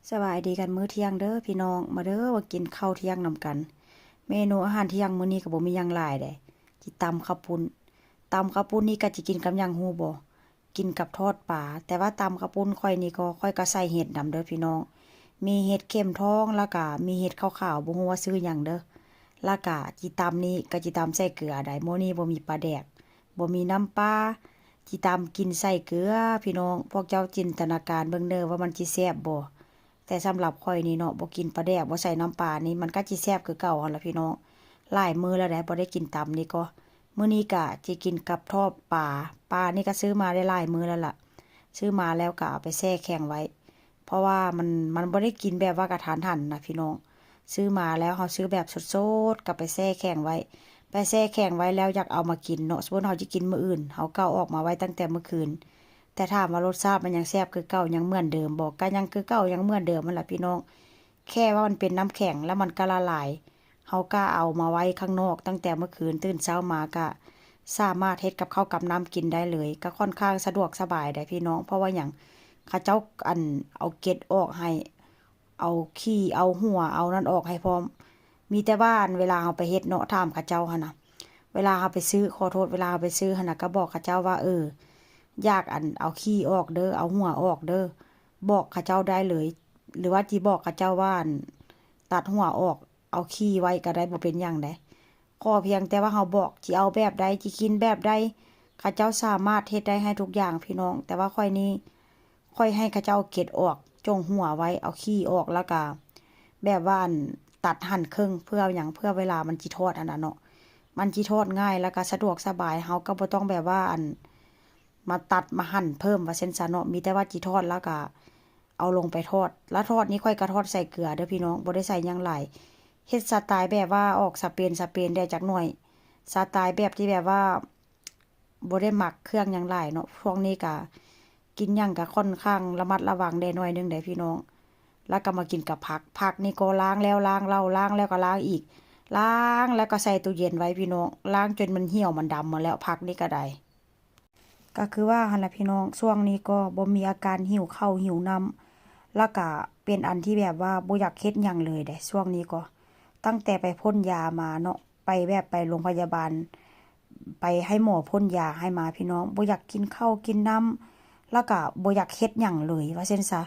ສະບາຍດີກັນມື້ທ່ຽງເດີພີ່ນ້ອງ, ມາເດີມາກິນເຂົ້າທ່ຽງນຳກັນ. ເມນູອາຫານທ່ຽງມື້ນີ້ກໍບໍ່ມີຫຍັງຫຼາຍເດ້, ຊິຕຳເຂົ້າປຸ້ນ. ຕຳເຂົ້າປຸ້ນນີ້ກໍຊິກິນກັບຫຍັງຮູ້ບໍ່? ກິນກັບທອດປາ. ແຕ່ວ່າຕຳເຂົ້າປຸ້ນຂ້ອຍນີ້ກໍ ຂ້ອຍກໍໃສ່ເຫັດນຳເດີພີ່ນ້ອງ. ມີເຫັດເຂັມທອງ ແລ້ວກໍມີເຫັດຂາວໆ ບໍ່ຮູ້ວ່າຊື່ຫຍັງເດີ. ແລ້ວກໍຊິຕຳນີ້ ກໍຊິຕຳໃສ່ເກືອໄດ໋. ມື້ນີ້ບໍ່ມີປາແດກ ບໍ່ມີນ້ຳປາ, ຊິຕຳກິນໃສ່ເກືອພີ່ນ້ອງ. ພວກເຈົ້າຈິນຕະນາການເບິ່ງເດີວ່າມັນຊິແຊບບໍ່? ແຕ່ສຳລັບຂ້ອຍນີ້ເນາະ ບໍ່ກິນປາແດກ ບໍ່ໃສ່ນ້ຳປານີ້ ມັນກໍຊິແຊບຄືເກົ່າຫັ້ນລະພີ່ນ້ອງ. ຫຼາຍມື້ແລ້ວໃດ໋ ບໍ່ໄດ້ກິນຕຳນີ້ກໍ. ມື້ນີ້ກະຊິກິນກັບທອດປາ. ປານີ້ກໍຊື້ມາໄດ້ຫຼາຍມື້ແລ້ວລະ. ຊື້ມາແລ້ວກໍເອົາໄປແຊ່ແຂງໄວ້. ເພາະວ່າມັນ ມັນບໍ່ໄດ້ກິນແບບວ່າກະທັນຫັນນະພີ່ນ້ອງ. ຊື້ມາແລ້ວເຮົາຊື້ແບບສົດໆ ກໍໄປແຊ່ແຂງໄວ້. ໄປແຊ່ແຂງໄວ້ແລ້ວຢາກເອົາມາກິນເນາະ. ສົມມຸດເຮົາຊິກິນມື້ອື່ນ ເຮົາກໍເອົາອອກມາໄວ້ຕັ້ງແຕ່ມື້ຄືນ. ແຕ່ຖາມວ່າລົດຊາດມັນຍັງແຊບຄືເກົ່າ ຍັງເໝືອນເດີມບໍ່? ກໍຍັງຄືເກົ່າ ຍັງເໝືອນເດີມຫັ້ນລະພີ່ນ້ອງ. ແຄ່ວ່າມັນເປັນນ້ຳແຂງ ແລ້ວມັນກໍລະລາຍ. ເຮົາກໍເອົາມາໄວ້ຂ້າງນອກຕັ້ງແຕ່ມື້ຄືນ, ຕື່ນເຊົ້າມາກໍສາມາດເຮັດກັບເຂົ້າກັບນ້ຳກິນໄດ້ເລີຍ. ກໍຄ່ອນຂ້າງສະດວກສະບາຍໄດ໋ພີ່ນ້ອງ. ເພາະວ່າຫຍັງ? ເຂົາເຈົ້າ ອັນ ເອົາເກັດອອກໃຫ້, ເອົາຂີ້ ເອົາຫົວ ເອົານັ້ນອອກໃຫ້ພ້ອມ. ມີແຕ່ວ່າ ອັນ ເວລາເຮົາໄປເຮັດເນາະ ຖາມເຂົາເຈົ້າຫັ້ນນະ. ເວລາເຮົາໄປຊື້, ຂໍໂທດ, ເວລາເຮົາໄປຊື້ຫັ້ນນະ ກໍບອກເຂົາເຈົ້າວ່າ ເອີ ຢາກ ອັນ ເອົາຂີ້ອອກເດີ, ເອົາຫົວອອກເດີ, ບອກເຂົາເຈົ້າໄດ້ເລີຍ. ຫຼືວ່າຊິບອກເຂົາເຈົ້າວ່າ ອັນ ຕັດຫົວອອກ ເອົາຂີ້ໄວ້ກໍໄດ້ ບໍ່ເປັນຫຍັງໃດ. ຂໍພຽງແຕ່ວ່າເຮົາບອກ ຊິເອົາແບບໃດ ຊິກິນແບບໃດ ເຂົາເຈົ້າສາມາດເຮັດໄດ້ໃຫ້ທຸກຢ່າງພີ່ນ້ອງ. ແຕ່ວ່າຂ້ອຍນີ້ ຂ້ອຍໃຫ້ເຂົາເຈົ້າເກັດອອກ ຈົ່ງຫົວໄວ້ ເອົາຂີ້ອອກ ແລ້ວກະແບບວ່າ ອັນ ຕັດຫັນເຄິ່ງ. ເພື່ອຫຍັງ? ເພື່ອເວລາມັນຊິທອດຫັ້ນນະເນາະ ມັນຊິທອດງ່າຍ ແລ້ວກະສະດວກສະບາຍ. ເຮົາກໍບໍ່ຕ້ອງແບບວ່າ ອັນ ມາຕັດມາຫັນເພີ່ມວ່າຊັ້ນຊະເນາະ. ມີແຕ່ວ່າຊິທອດແລ້ວກະເອົາລົງໄປທອດ. ແລ້ວທອດນີ້ຂ້ອຍກໍທອດໃສ່ເກືອເດີພີ່ນ້ອງ, ບໍ່ໄດ້ໃສ່ຫຍັງຫຼາຍ. ເຮັດສະໄຕແບບວ່າອອກສະເປນສະເປນແດ່ຈັກໜ້ອຍ, ສະໄຕແບບທີ່ແບບວ່າບໍ່ໄດ້ໝັກເຄື່ອງຫຍັງຫຼາຍເນາະ. ຊ່ວງນີ້ກະກິນຫຍັງກະຄ່ອນຂ້າງລະມັດລະວັງແດ່ໜ້ອຍໜຶ່ງເດ້ພີ່ນ້ອງ. ແລ້ວກໍມາກິນກັບຜັກ. ຜັກນີ້ກໍລ້າງແລ້ວລ້າງເລົ່າ, ລ້າງແລ້ວກໍລ້າງອີກ, ລ້າງແລ້ວກໍໃສ່ຕູ້ເຢັນໄວ້ພີ່ນ້ອງ. ລ້າງຈົນມັນຫ່ຽວມັນດຳໝົດແລ້ວ ຜັກນີ້ກໍໄດ້. ກໍຄືວ່າຫັ້ນລະພີ່ນ້ອງ, ຊ່ວງນີ້ກໍບໍ່ມີອາການຫິວເຂົ້າຫິວນ້ຳ ແລ້ວກະເປັນອັນທີ່ແບບວ່າບໍ່ຢາກເຮັດຫຍັງເລີຍເດ້. ຊ່ວງນີ້ກໍຕັ້ງແຕ່ໄປພົ່ນຢາມາເນາະ, ໄປແບບໄປໂລງພະຍາບານ ໄປໃຫ້ໝໍພົ່ນຢາໃຫ້ມາພີ່ນ້ອງ, ບໍ່ຢາກກິນເຂົ້າກິນນ້ຳ ແລ້ວກະບໍ່ຢາກເຮັດຫຍັງເລີຍວ່າຊັ້ນຊະ.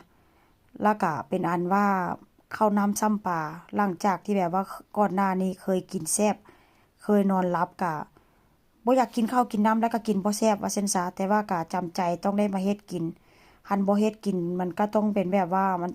ແລ້ວກະເປັນອັນວ່າເຂົ້ານ້ຳຊ້ຳປາ, ຫຼັງຈາກທີ່ແບບວ່າກ່ອນໜ້ານີ້ເຄີຍກິນແຊບ ເຄີຍນອນຫຼັບ ກະ ບໍ່ຢາກກິນເຂົ້າກິນນ້ຳ ແລ້ວກໍກິນບໍ່ແຊບວ່າຊັ້ນຊະ. ແຕ່ວ່າກໍຈຳໃຈຕ້ອງໄດ້ມາເຮັດກິນ, ຄັນບໍ່ເຮັດກິນມັນກໍຕ້ອງເປັນແບບວ່າມັນ